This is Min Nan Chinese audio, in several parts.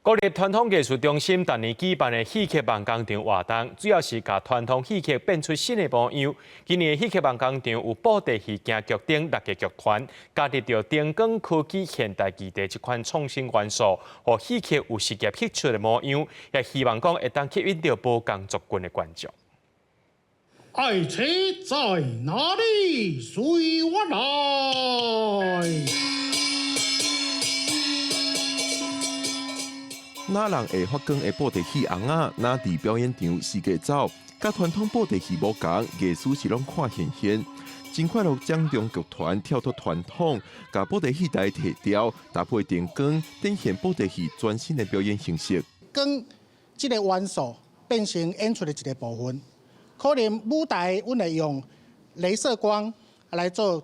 國立傳統藝術中心逐年舉辦的戲曲夢工場活動，主要是共傳統戲曲變出新的模樣。今年的戲曲夢工場有布袋戲、京劇等六個劇團，加入著燈光科技、現代技藝這款創新元素，予戲曲有實驗戲出的模樣，也希望講會當吸引著無仝族群的觀眾。愛車在哪裡？隨我來。若人會發光的布袋戲尪仔，若佇表演場四界走，佮傳統布袋戲無仝，藝術是攏看現現。真快樂掌中劇團跳脫傳統，共布袋戲台提掉，搭配燈光，展現布袋戲全新的表演形式。光這個元素變成演出的一個部分，可能舞台阮會用鐳射光來做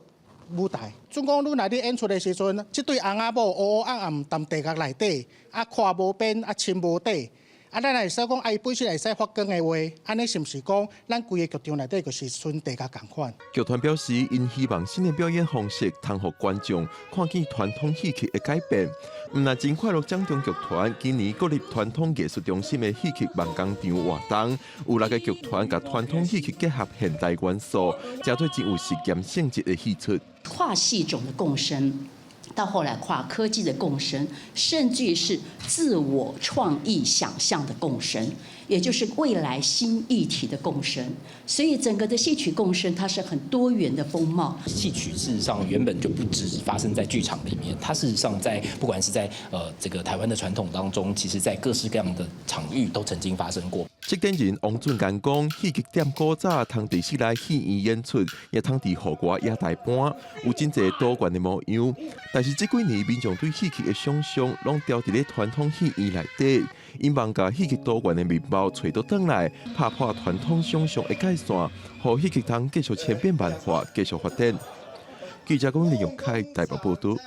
舞台。總講，你若咧演出的時陣，這對翁仔某烏烏暗暗踮地獄內底，啊看無邊，啊深無底，啊咱若會使講，啊伊本身會使發光的話，按呢是毋是講，咱規个劇場內底就是賰地獄仝款？劇團表示，𪜶希望新的表演方式，通予觀眾看見傳統戲曲的改變。毋但真快樂掌中劇團今年國立傳統藝術中心的戲曲夢工場活動，有六個劇團共傳統戲曲結合現代元素，成做真有實驗性質的戲出。跨戲種的共生，到後來跨科技的共生，甚至於是自我創意想象的共生，也就是未來新議題的共生。所以整個的戲曲共生，它是很多元的風貌。戲曲事實上原本就不只發生在劇場裡面，它事實上在不管是在這個台灣的傳統當中，其實在各式各樣的場域都曾經發生過。策展人王俊剛講，戲曲踮古早通佇室內戲院演出，也通佇戶外野台搬，有真濟多元的模樣。但是這幾年民眾對戲曲的想像，攏牢佇咧傳統戲院內底，𪜶望共戲曲多元的面貌揣倒轉來，拍破傳統想像的界線，予戲曲通繼續千變萬化，繼續發展。記者講林玉凱台北報導。